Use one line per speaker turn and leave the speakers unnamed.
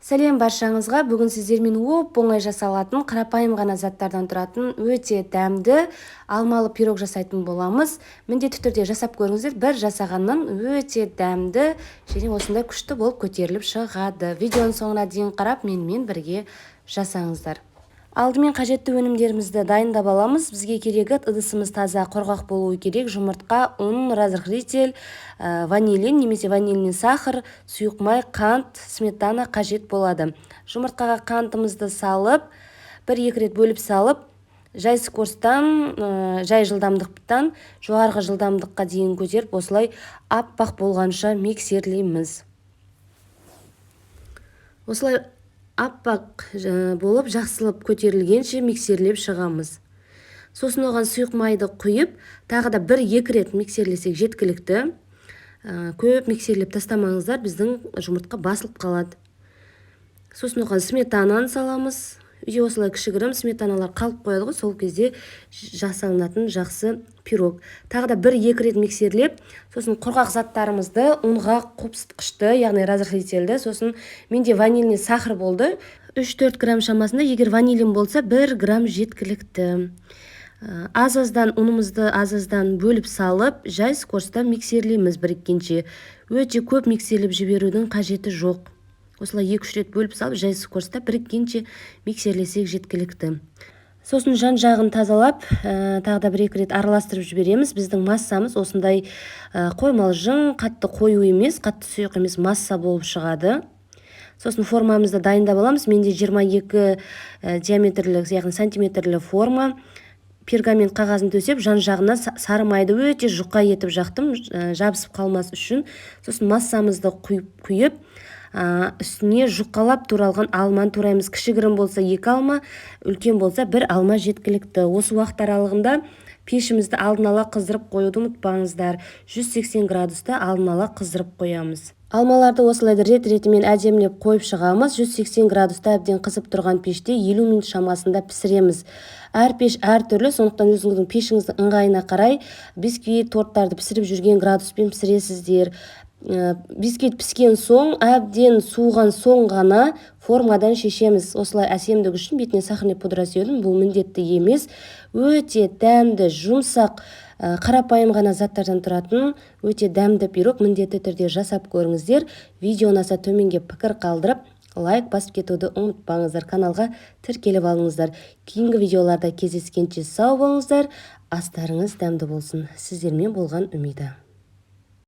Сәлем баршаңызға! Бүгін сіздермен оп-оңай жасалатын, қарапайым ғана заттардан тұратын өте дәмді алмалы пирог жасайтын боламыз. Міндетті түрде жасап көріңіздер. Бір жасағаннан өте дәмді және осындай күшті болып көтеріліп шығады. Видеоның соңына дейін қарап, менімен бірге жасаңыздар. Алдымен қажетті өнімдерімізді дайындап аламыз. Бізге керегі: ыдысымыз таза, құрғақ болуы керек, жұмыртқа, ұн, разрыхлитель, ванилин немесе ванильный сахар, сұйық май, қант, сметана қажет болады. Жұмыртқаға қантымызды салып, бір-екі рет бөліп салып, жай скоростьтан, жай жылдамдықтан жоғарғы жылдамдыққа дейін көтеріп, осылай аппақ болғанша миксерлейміз. Осылай аппақ болып, жақсылап көтерілгенше миксерлеп шығамыз. Сосын оған сұйық майды құйып, тағы да бір-екі рет миксерлесек жеткілікті. Көп миксерлеп тастамаңыздар, біздің жұмыртқа басылып қалады. Сосын оған сметананы саламыз. Үйде осылай кішігірім сметаналар қалып қояды ғой, сол кезде жасалынатын жақсы пирог. Тағы да бір-екі рет миксерлеп, сосын құрғақ заттарымызды, ұнға қопсытқышты, яғни разрыхлительді, сосын менде ванильный сахар болды, 3-4 грамм шамасында. Егер ванилин болса, 1 грамм жеткілікті. Аз-аздан ұнымызды аз-аздан бөліп салып, жай скоростьта миксерлейміз біріккенше. Өте көп миксерлеп жіберудің қажеті жоқ. Осылай 2-3 рет бөліп салып, жай скоростьта біріккенше миксерлесек жеткілікті. Сосын жан жағын тазалап, тағы да бір-екі рет араластырып жібереміз. Біздің массамыз осындай қоймалжың, қатты қою емес, қатты сұйық емес масса болып шығады. Сосын формамызды дайындап аламыз. Менде 22 диаметрлік, яғни сантиметрлі форма. Пергамент қағазын төсеп, жан жағына сары майды өте жұқа етіп жақтым, жабысып қалмас үшін. Сосын массамызды құйып, үстіне жұқалап туралған алманы тураймыз. Кішігірім болса, екі алма, үлкен болса, бір алма жеткілікті. Осы уақыт аралығында пешімізді алдын ала қыздырып қоюды ұмытпаңыздар. 180 градуста алдын ала қыздырып қоямыз. Алмаларды осылай рет-ретімен әдемілеп қойып шығамыз. 180 градуста әбден қызып тұрған пеште 50 минут шамасында пісіреміз. Әр пеш әртүрлі, сондықтан өзіңіздің пешіңіздің ыңғайына қарай бисквит, торттарды пісіріп жүрген градуспен пісіресіздер. Бисквит піскен соң, әбден суыған соң ғана формадан шешеміз. Осылай әсемдік үшін бетіне сахарный пудра сеудім, бұл міндетті емес. Өте дәмді, жұмсақ, қарапайым ғана заттардан тұратын өте дәмді пирог. Міндетті түрде жасап көріңіздер. Видео ұнаса, төменге пікір қалдырып, лайк басып кетуді ұмытпаңыздар. Каналға тіркеліп алыңыздар. Кейінгі видеоларда кездескенше сау болыңыздар, астарыңыз дәмді болсын! Сіздермен болған Үмида.